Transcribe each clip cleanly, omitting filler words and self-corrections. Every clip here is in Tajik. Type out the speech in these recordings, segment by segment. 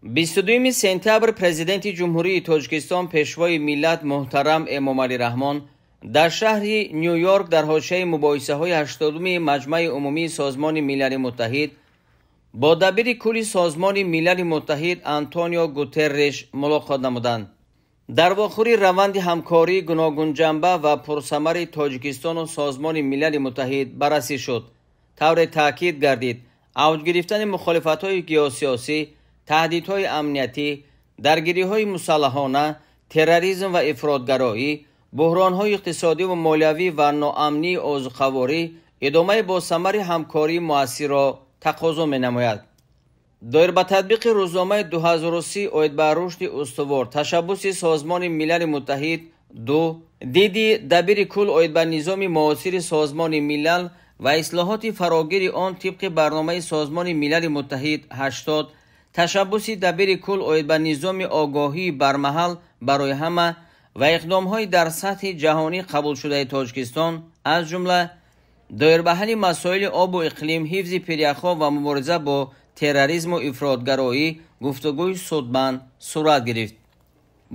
22 сентябр Президенти Ҷумҳурии Тоҷикистон, Пешвои миллат муҳтарам Эмомалӣ Раҳмон дар шаҳри Ню-Йорк дар ҳошияи мубоҳисаҳои 80-уми Маҷмаи Умумии Созмони Милали Муттаҳид бо дабири кулли Созмони Милали Муттаҳид Антонио Гутерреш мулоқот намуданд. Дар вохӯрӣ раванди ҳамкории гуногунҷанба ва пурсамари Тоҷикистону Созмони Милали Муттаҳид баррасӣ шуд. Тавре таъкид гардид, авҷ гирифтани мухолифатҳои геосиёсӣ, таҳдидҳои амниятӣ, даргириҳои мусаллаҳона, терроризм ва ифротгароӣ, буҳронҳои иқтисодиву молиявӣ ва ноамнии озуқаворӣ идомаи босамари ҳамкории муассирро тақозо менамояд. Доир ба татбиқи рӯзномаи 2030 оид ба рушди устувор, ташаббуси Созмони Милали Муттаҳид ду, диди дабири кул оид ба низоми муосири Созмони Милал ва ислоҳоти фарогири он тибқи барномаи Созмони Милали Муттаҳид 80, ташаббуси дабири кул оид ба низоми огоҳии бармаҳал барои ҳама ва иқдомҳои дар сатҳи ҷаҳонӣ қабулшудаи Тоҷикистон, аз ҷумла доир ба ҳалли масоили обу иқлим, ҳифзи пиряхҳо ва мубориза бо терроризму ифротгароӣ гуфтугӯи судманд сурат гирифт.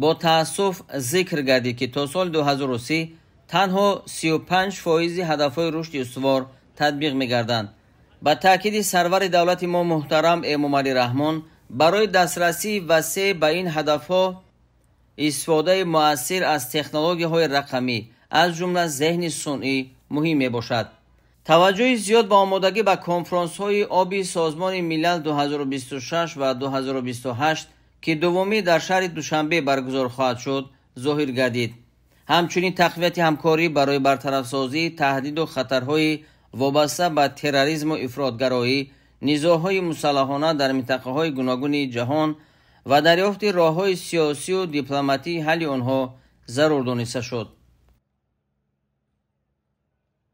Бо таассуф зикр гардид, ки то соли 2030 танҳо 35 фоизи ҳадафҳои рушди устувор татбиқ мегарданд. Ба таъкиди сарвари давлати мо муҳтарам Эмомалӣ Раҳмон, барои дастрасии васеъ ба ин ҳадафҳо истифодаи муассир аз технологияҳои рақамӣ, аз ҷумла зеҳни сунъӣ, муҳим мебошад. Таваҷҷӯҳи зиёд ба омодагӣ ба конфронсҳои оби Созмони Милал 2026 ва 2028, ки дуввумӣ дар шаҳри Душанбе баргузор хоҳад шуд, зоҳир гардид. Ҳамчунин тақвияти ҳамкорӣ барои бартарафсозии таҳдиду хатарҳои вобаста ба терроризму ифротгароӣ, низоъҳои мусаллаҳона дар минтақаҳои гуногуни ҷаҳон ва дарёфти роҳҳои сиёсию дипломатии ҳалли онҳо зарур дониста шуд.